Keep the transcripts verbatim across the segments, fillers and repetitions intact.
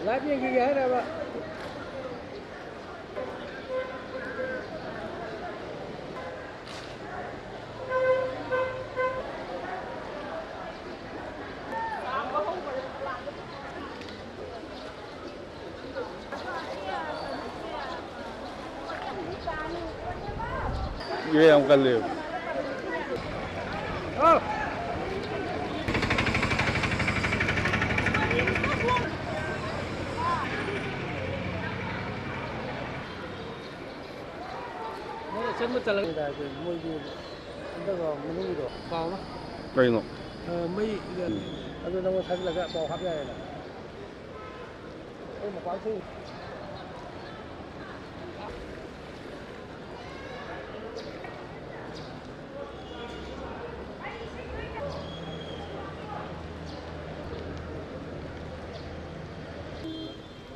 Live ꯌꯦꯡꯈꯤꯒꯦ ꯍꯥꯏꯔꯕ? ꯏꯔꯩ ꯌꯥꯝ ꯀꯜꯂꯦꯕ꯫ ꯃꯣꯏ ꯑꯆꯟꯕ ꯆꯜꯂꯛꯏꯗ, ꯑꯩꯈꯣꯏ ꯃꯣꯏꯒꯤ ꯍꯟꯗꯛ ꯃꯅꯨꯡꯒꯤꯗꯣ ꯀꯥꯎꯅ꯫ ꯀꯩꯅꯣ? ꯑ, ꯃꯩ, ꯎꯝ꯫ ꯑꯗꯨ ꯅꯪꯉꯣꯟꯗ ꯊꯥꯖꯤꯜꯂꯒ ꯄꯥꯎ ꯍꯥꯞ ꯌꯥꯔꯦꯅ꯫ ꯑꯩ ꯃꯄꯥꯟ ꯊꯣꯛꯏ꯫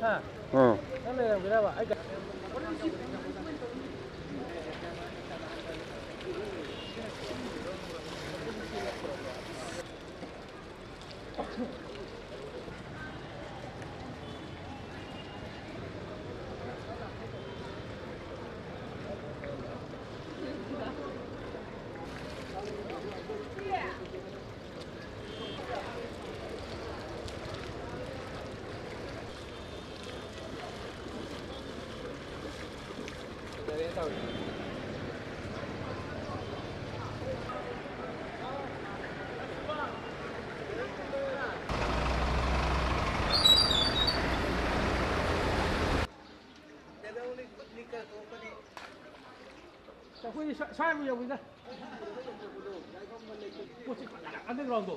ꯍꯥ? ꯑꯥ꯫ ꯅꯪ ꯂꯩꯔꯝꯒꯦꯔꯕ? ꯑꯩ ꯒꯥ- ꯑꯩꯈꯣꯏꯗꯤ ꯁ꯭ꯋꯥ-, ꯁ꯭ꯋꯥꯏꯕꯨ ꯌꯧꯋꯤꯗ꯫ ꯄꯣꯠꯁꯤ ꯐꯖꯅ underground-ꯗꯣ꯫